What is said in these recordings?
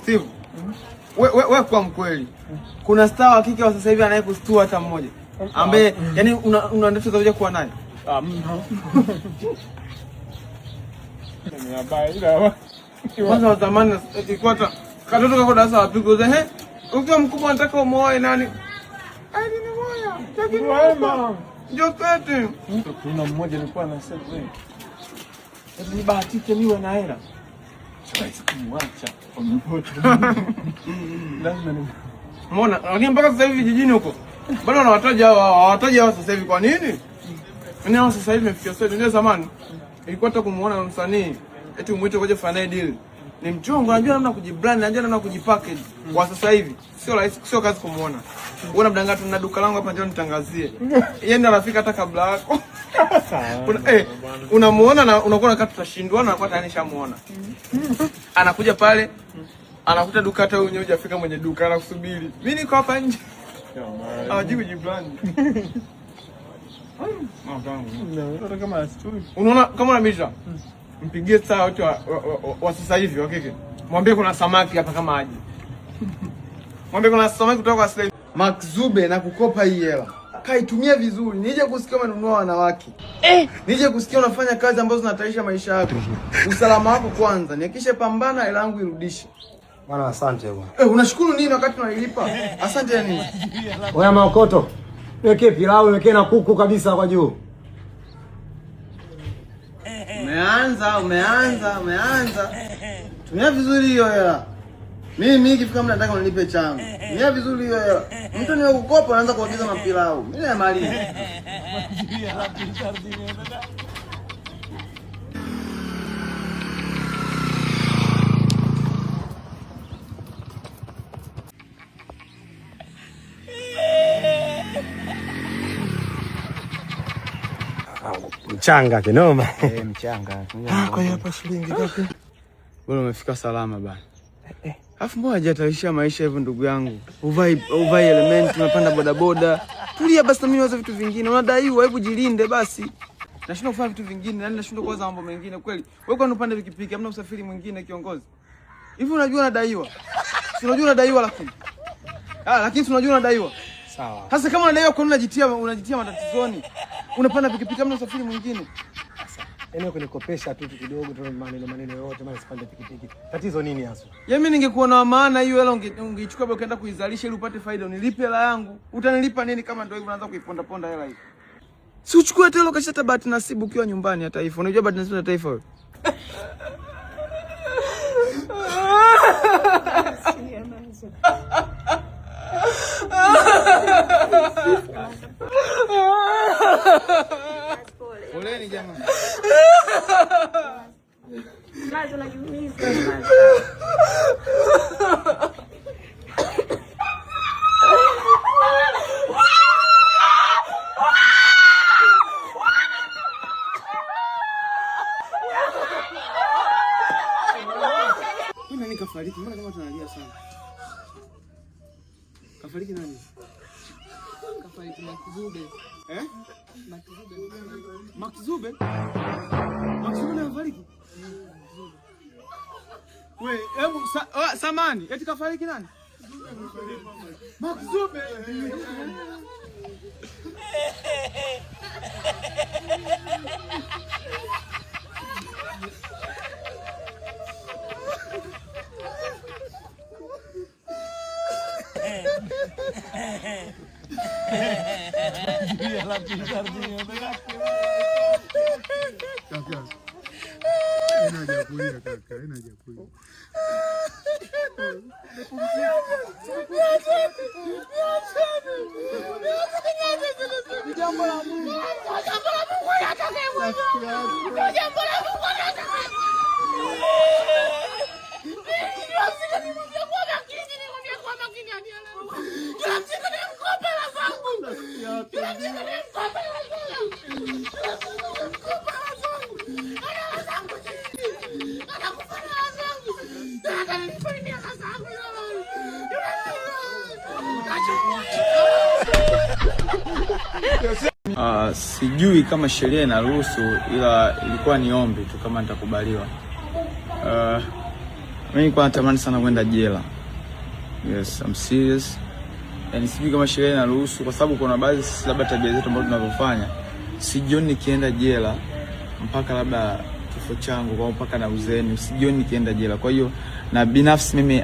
Steve. We kwa mkweli. Kuna star wa kike wa sasa hivi anayekustua hata mmoja, ambaye yani una ndoto za kuja kuwa naye? Hamna. Ni habari ila Kwanza wa zamani ilikuwa hata katoto kako darasa la pili, he, ukiwa mkubwa nataka umuoe nani? Ai, ni moya. Lakini Wema. Joketi. Kuna mmoja nilikuwa nasema wewe. Hebu nibahatike niwe na hela. Siwezi kumwacha. Lazima ni Umeona? Lakini mpaka sasa hivi vijijini huko bado wanawataja hao, hawataji hao sasa hivi. Kwa nini? Yaani hao sasa hivi imefikia sasa. Ndio zamani ilikuwa hata kumuona msanii eti umuite kuja kufanya naye deal ni mchongo, anajua namna kujibrand, anajua namna kujipackage. Kwa sasa hivi sio rahisi, sio kazi kumuona. Wewe unamdanganya tu, na duka langu hapa, njoo nitangazie. Yeye ndo anafika hata kabla yako. Unamuona na unakuwa unakaa tutashindwana, anakuwa tayari shamuona. Anakuja pale anakuta duka hata wewe mwenyewe hujafika, mwenye duka anakusubiri. Mimi niko hapa nje. Hawajui kujibrand. Hata kama astui. Unaona kama unabisha. Mpigie saa wote wa sasa hivi wa kike. Mwambie kuna samaki hapa kama aje. Mwambie kuna samaki kutoka kwa Slay. Mark Zube na kukopa hii hela. Kaitumia vizuri. Nije kusikia umenunua wanawake. Nije kusikia unafanya kazi ambazo zinahatarisha maisha yako. Usalama wako kwanza. Nihakikishe pambana, hela yangu irudishe. Bwana, asante bwana. Eh, unashukuru nini wakati unanilipa? Asante ya nini? Oya maokoto, wekee pilau, wekee na kuku kabisa kwa juu. Umeanza, umeanza, umeanza. Tumia vizuri hiyo hela. Mimi ikifika muda nataka unilipe changu. Tumia vizuri hiyo hela. Mtu ni kukopa anaanza kuagiza mapilau. Mimi namaliza. Mchanga kinoma. Mchanga. Kwa hiyo hapa shilingi ngapi? Bwana umefika salama bana. Alafu mbona hajatarishia maisha hivyo ndugu yangu? Uvai element, unapanda bodaboda. Tulia basi na mimi niwaze vitu vingine. Unadaiwa, hebu jilinde basi. Nashindwa kufanya vitu vingine, yani nashindwa kuwaza mambo mengine kweli. Wewe kwani upande pikipiki, hamna usafiri mwingine kiongozi? Hivi unajua unadaiwa? Si unajua unadaiwa lakini. Ah, lakini si unajua unadaiwa. Sawa. Sasa kama unadaiwa kwa nini unajitia matatizoni? Unapanda pikipiki, hamna usafiri mwingine. Yaani kunikopesha tu kidogo tu maneno maneno yote maana sipande pikipiki. Tatizo nini hasa? Ya mimi ningekuwa na maana hiyo hela ungeichukua ukaenda kuizalisha ili upate faida, unilipe hela yangu. Utanilipa nini kama ndio hivyo unaanza kuiponda ponda hela hiyo? Si uchukue hata hela ukashata bahati nasibu ukiwa nyumbani hata hivyo. Unajua bahati nasibu ya taifa wewe? Poleni jamani. Mazo unajiumiza. Huyu nani kafariki? Mbona kama tunalia sana? Kafariki nani? Kafariki Makzube. Eh? Makzube. Makzube? Makzube naye kafariki? We, hebu samani, eti kafariki nani? Makzube. Kaka. Haina haja ya kulia kaka, haina haja ya kulia. Sijui kama sheria inaruhusu, ila ilikuwa ni ombi tu kama nitakubaliwa. Mimi nilikuwa natamani sana kwenda jela. Yes, I'm serious. Yani sijui kama sheria inaruhusu, kwa sababu kuna baadhi sisi labda tabia zetu ambazo tunavyofanya, sijioni nikienda jela mpaka labda kifo changu kwa mpaka na uzeeni, sijioni nikienda jela. Kwa hiyo na binafsi mimi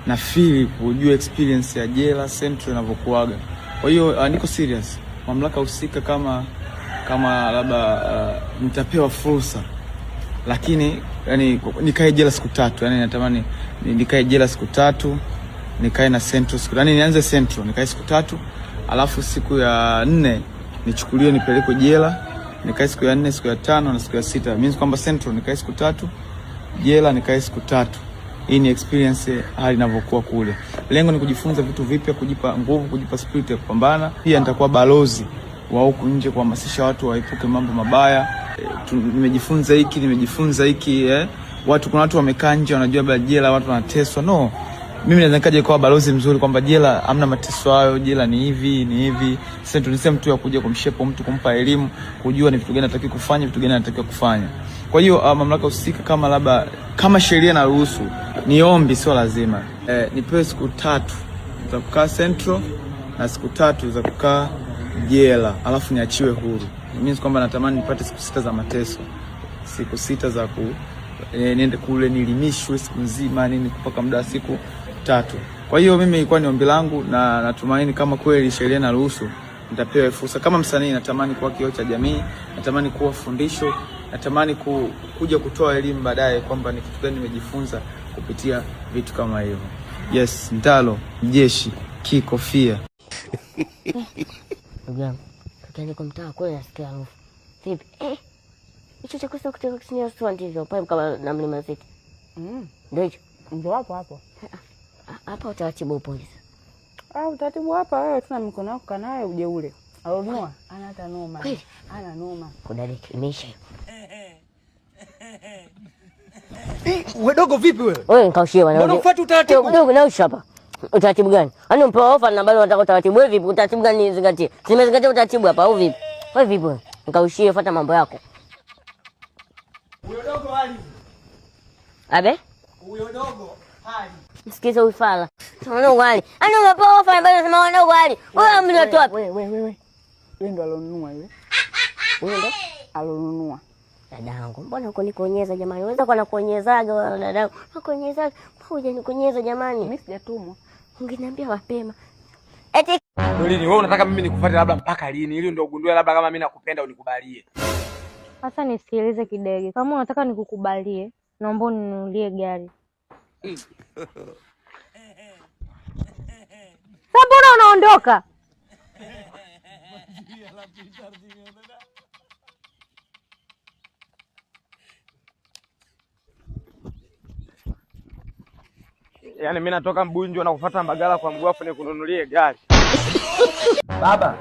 na feel kujua experience ya jela Central inavyokuaga. Kwa hiyo niko serious, mamlaka husika kama labda nitapewa fursa, lakini yani nikae jela siku 3, yani natamani nikae jela siku 3, nikae na Central siku, yani nianze Central nikae siku 3, alafu siku ya 4 nichukuliwe nipelekwe jela, nikae siku ya 4, siku ya 5 na siku ya 6. Means kwamba Central nikae siku 3, jela nikae siku 3. Hii ni experience hali inavyokuwa kule. Lengo ni kujifunza vitu vipya, kujipa nguvu, kujipa spirit ya kupambana. Pia nitakuwa balozi wa huku nje kuhamasisha watu waepuke mambo mabaya. Nimejifunza hiki, nimejifunza hiki. Watu, kuna watu wamekaa nje wanajua labda jela watu wanateswa. No, mimi naweza nikaja kuwa balozi mzuri kwamba jela hamna mateso hayo, jela ni hivi, ni hivi. Sasa tunisema mtu ya kuja kumshepo mtu, kumpa elimu, kujua ni vitu gani anatakiwa kufanya, vitu gani anatakiwa kufanya. Kwa hiyo mamlaka husika kama labda kama sheria inaruhusu, ni ombi, sio lazima. Nipewe siku 3 za kukaa Central na siku 3 za kukaa jela, alafu niachiwe huru. It means kwamba natamani nipate siku 6 za mateso, siku 6 za ku niende kule nilimishwe siku nzima nini mpaka muda wa siku 3. Kwa hiyo mimi ilikuwa ni ombi langu na natumaini kama kweli sheria inaruhusu nitapewa fursa. Kama msanii natamani kuwa kioo cha jamii, natamani kuwa fundisho, natamani kuja kutoa elimu baadaye kwamba ni kitu gani nimejifunza kupitia vitu kama hivyo. Yes, Ndalo Mjeshi Kikofia. Ndugu yangu, tukianza kwa mtaa kule nasikia harufu. Vipi? Hicho chakula kutoka Kisini Restaurant hivyo, pale kama na Mlima City. Ndio hicho. Ndio hapo hapo. Hapa utaratibu upo hizo. Ah, utaratibu hapa wewe tuna mikono yako kanaye uje ule. Alonua, ana hata noma. Kweli? Ana noma. Kudadiki imeisha hiyo. Wewe dogo vipi wewe? Wewe nikaushie bwana. Mbona ufuati utaratibu? Dogo nausha hapa. Utaratibu gani? Yaani umpewa ofa na bado unataka utaratibu. Wewe vipi? Utaratibu gani nizingatie? Nimezingatia utaratibu hapa au vipi? Wewe vipi wewe? Nikaushie, fuata mambo yako. Huyo dogo hali. Abe? Huyo dogo hali. Msikize huyu fala. Unaona wali. Yaani umepewa ofa na bado unasema unaona wali. Wewe mliotoa wapi? Wewe. Wewe ndo alonunua yule. Wewe ndo alonunua. Dadangu, mbona uko nikonyeza jamani? Unaweza kuwa nakuonyezaga wewe dadangu. Nakuonyezaga. Mbona hujanikonyeza jamani? Mimi sijatumwa. Ungeniambia mapema. Eti lini wewe unataka mimi nikufuate labda mpaka lini ili ndio ugundue labda kama mimi nakupenda unikubalie? Sasa nisikilize kidege. Kama unataka nikukubalie, naomba uninunulie gari. Sasa mbona unaondoka? Yaani mimi natoka Mbunjwa na kufuata Mbagala kwa mguu afu nikununulie gari. Baba,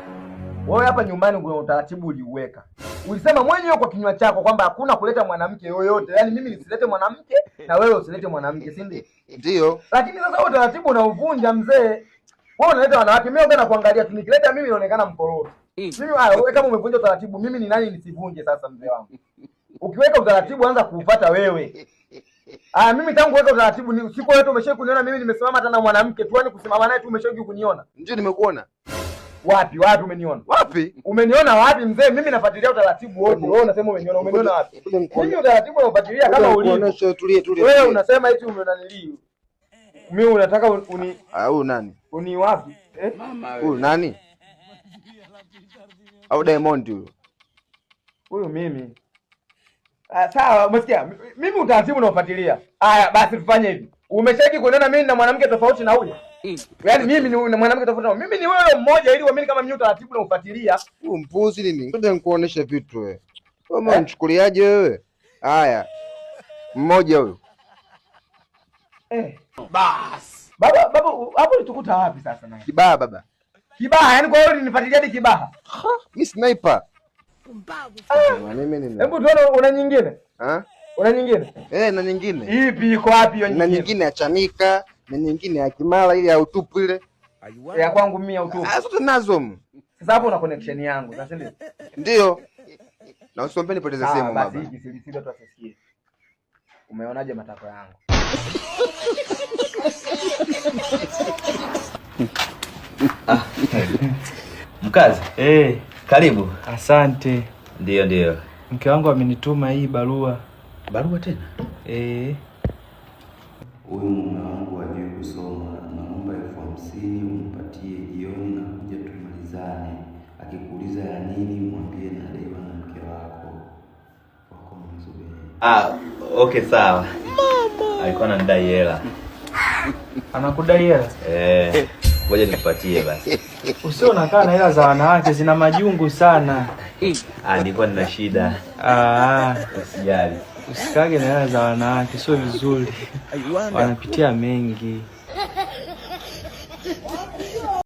wewe hapa nyumbani kuna utaratibu uliuweka. Ulisema mwenyewe kwa kinywa chako kwamba hakuna kuleta mwanamke yoyote. Yaani mimi nisilete mwanamke na wewe usilete mwanamke, si ndio? Ndio. Lakini sasa wewe utaratibu unauvunja mzee. Wewe unaleta wanawake, mimi ongea na kuangalia tu, nikileta mimi naonekana mkorofi. Mimi wewe kama umevunja utaratibu, mimi ni nani nisivunje sasa mzee wangu? Ukiweka utaratibu anza kuufuata wewe. Mimi tangu kuweka utaratibu ni siku yote umeshawahi kuniona mimi nimesimama hata na mwanamke tu, yani kusimama naye tu umeshawahi kuniona? Ndio nimekuona. Wapi wapi umeniona? Wapi? Umeniona wapi mzee? Mimi nafuatilia utaratibu wote. Wewe unasema umeniona, umeniona wapi? Mimi utaratibu naufuatilia kama ulivyo. Tulie tulie. Wewe unasema eti umenanilii. Mimi unataka uni huyu nani? Uni wapi? Huyu nani? Au Diamond huyo? Huyu mimi. Sawa, umesikia? Mimi utaratibu naofuatilia. Haya basi tufanye hivi. Umeshaki kuniona mimi na mwanamke tofauti na huyu? Yaani mimi ni mwanamke tofauti na huyu. Mimi ni wewe mmoja ili uamini kama mimi utaratibu naufuatilia. Huyu mpuzi nini? Ngoja nikuoneshe vitu wewe. Wewe unanichukuliaje wewe? Haya. Mmoja huyu. Bas. Baba baba hapo ulitukuta wapi sasa na? Kibaha baba. Kibaha, yani kwa hiyo ulinifuatilia hadi Kibaha. Mimi sniper. Mimi nini? Hebu tuone una nyingine? Ha? Una nyingine? Na nyingine. Ipi iko wapi hiyo nyingine? Na nyingine ya Chanika, na nyingine ya Kimara ile ya utupu ile. Ya kwangu mimi ya utupu. Zote nazo. Sasa hapo una connection yangu, sasa ndio? Ndio. Na usiombe nipoteze simu baba. Basi hiki siri siri watu wasisikie. Umeonaje matako yangu? Mkazi. Eh, Karibu. asante. Ndio, ndio. Mke wangu amenituma hii barua. Barua tena? Eh. Huyu mume wangu hajui kusoma, naomba 50,000 umpatie jioni na kuja tumalizane. Akikuuliza ya nini, mwambie nadaiwa na mke wako. Wako mzuri. Ah, okay sawa. Alikuwa ananidai hela. Anakudai hela? Eh, ngoja nikupatie basi. Usio unakaa na hela za wanawake zina majungu sana. Ah, nilikuwa nina shida. Ah, Usijali. usikage na hela za wanawake, sio vizuri. Wanapitia mengi.